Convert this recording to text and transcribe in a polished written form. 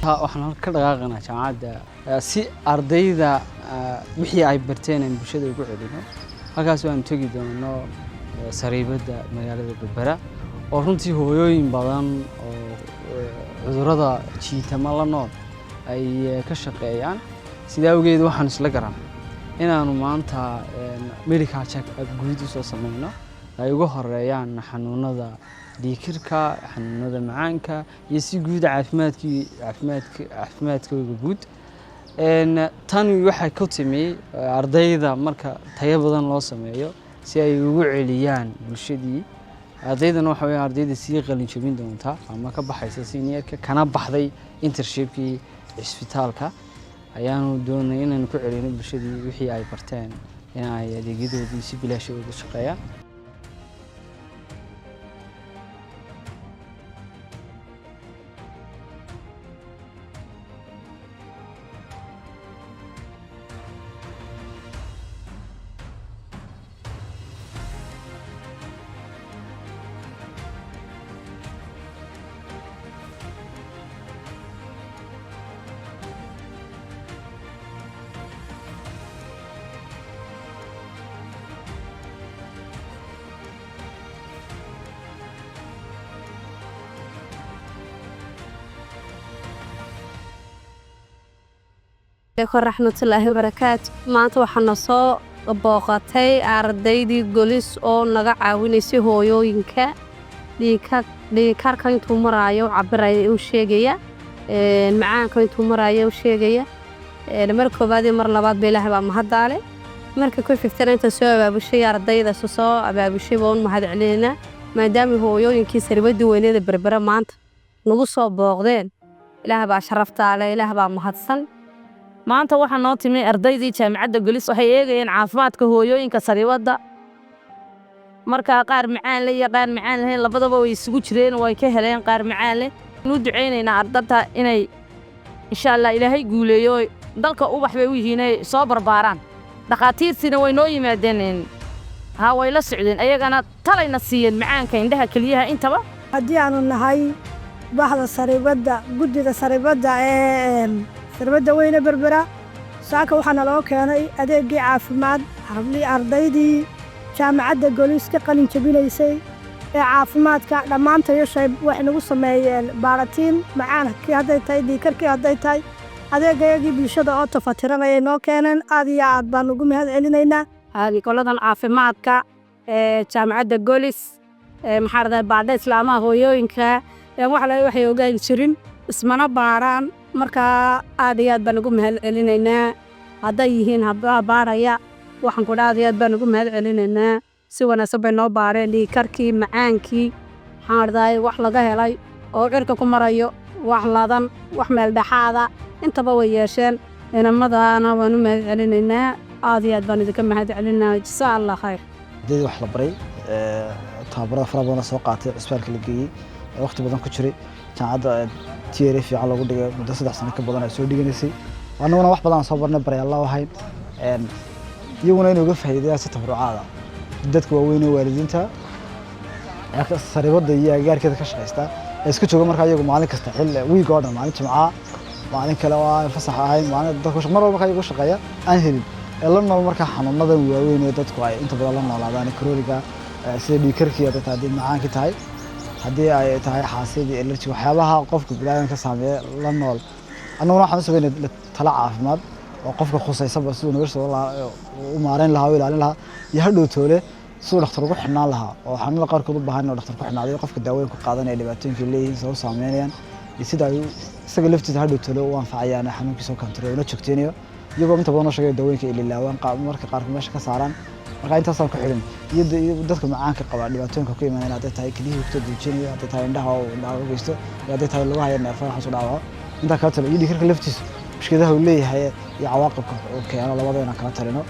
Waxaan halka ka dhaqaaqanaa jaamacadda si ardayda wixii ay barteen aan bulshada ugu celino. Halkaas waan tegi doono sariibadda magaalada Berbera, oo runtii hooyooyin badan oo cudurrada jiitama la nool ay ka shaqeeyaan. Sidaa awgeed waxaan isla garan inaanu maanta medical check up guud usoo sameyno, ay uga horeeyaan xanuunada dhiigkarka, xanuunada macaanka iyo si guud caafimaadkii caafimaadka caafimaadkooda guud. Tani waxay ku timi ardayda marka tayo badan loo sameeyo si ay ugu celiyaan bulshadii. Ardaydana waxa weeyaan ardayda sii qalin jebin doonta ama ka baxaysa seniorka, kana baxday internshipkii cisbitaalka, ayaanu doonay inaynu ku celino bulshadii wixii ay barteen, in ay adeegyadoodii si bilaash uga shaqeeyaan. Raxmatullaahi wabarakaatu. Maanta waxaa na soo booqatay ardaydii Golis oo naga caawinaysay hooyooyinka dhiigkarka intuu maraayo cabiraya, u sheegaya macaanka intuu maraayo, u sheegaya. Mar koowaad iyo mar labaad ba Ilaah baa mahaddaale. Marka ku xigtana inta soo abaabushay, ardayda soo abaabushay baan u mahad celinaynaa, maadaama hooyooyinkii saribadii weyneeda Berbera maanta nagu soo booqdeen. Ilaah baa sharaftaale, Ilaah baa mahadsan. Maanta waxaa noo timi ardaydii jaamacadda Golis. Waxay eegayeen caafimaadka hooyooyinka sariibadda. Markaa qaar macaan leh iyo qaar macaan lahayn labadaba way isugu jireen, way ka heleen qaar macaan leh. Nu ducaynaynaa ardada inay insha Allah Ilaahay guuleeyo. Dalka ubax bay u yihiin, ay soo barbaaraan. Dhakhaatiirtiina way noo yimaadeen, ha way la socdeen, ayagana talayna siiyeen, macaanka, indhaha, keliyaha intaba. Haddii aanu nahay baxda sariibadda, guddida sariibadda ee sariibadda weyne Berbera, saaka waxaa naloo keenay adeeggii caafimaad. Hablii ardaydii jaamacadda Golis ka qalin jebinaysay ee caafimaadka dhammaantayashay waxay nagu sameeyeen baaratiin, macaankii hadday tahay, dhiigkarkii hadday tahay, adeegayagii bulshada oo tafatiranayay noo keeneen. Aad iyo aad baan ugu mahad celinaynaa. Qoladan caafimaadka ee jaamacadda Golis, maxaa radaa, baadha islaamaha hooyooyinka wax la waxay ogaan jirin, ismana baaraan. Markaa aad iyo aad baan ugu mahad celinaynaa. Hadday yihiin hablaha baaraya, waxaan kudha aad iyo aad baan ugu mahad celinaynaa. Si wanaagsan bay noo baareen, dhiigkarkii, macaankii, maxaan radaa, wax laga helay oo cirka ku marayo, wax ladan, wax meel dhexaada, intaba way yeesheen. Inamadana waan u mahad celinaynaa. Aad iyo aad baan idinka mahad celinaa, jasaa Allah khayr. Ardaydii wax la baray, tababarada fara badan soo qaatay, cusbitaalka la geeyey, waqti badan ku jiray jaamacadda, theory fiican loogu dhigay, muddo 3 sano ka badan ay soo dhiganaysay. Annaguna wax badan aan soo barnay, baryaalla ahayn, iyaguna inay uga faa'iideeyaan si tabarucaada dadka waaweyn ee waalidiinta sariibada iyo agagaarkeeda ka shaqaysta ee iska jooga. Markaa iyagu maalin kasta, xil wiig oo dhan, maalin Jimcaha, maalin kale oo aan fasax ahayn, maalin dadku mar walba markaa iyagu shaqeeya aan helin, ee la nool markaa xanuunadan waaweyn ee dadku ay inta badan la noolaadaan, chronic-ga, sida dhiigkarkii hadday tahay, haddii macaankii tahay, haddii ay tahay xaasiyadii, allergy, waxyaabaha qofka bini'aadamka saameeya la nool. Annaguna waxaan u sameynay talo caafimaad oo qofka khusaysaba, siduu nolosha u maareyn lahaa, u ilaalin lahaa, iyo hadhow toole siduu dhakhtar ugu xidhnaan lahaa, oo xanuunada qaarkood u baahan inuu dhakhtar ku xidhnaado, qofka daawooyin ku qaadanaya, dhibaatooyinkay leeyihiin, sida u saameynayaan iyo sida ay isaga laftiisa hadhow toole u anfacayaan xanuunkiisa u control una joogteynayo. Iyagoo inta badan oo sheegay daawooyinka ay lilaawaan, marka qaarkood meesha ka saaraan. Marka intaasaan ku xidhin iyo dadka macaanka qaba dhibaatooyinka ku imaanaya, hadday tahay keliyihii kusoo deejinayo, hadday tahay indhaha oo indhaha u geysto, iyo hadday tahay lugaha iyo neerfaha waxaas u dhaawaco, intaa kala talo, iyo dhiigkarka laftiisa mushkiladaha uu leeyahay iyo cawaaqibka uu keeno, labada inaan kala talino.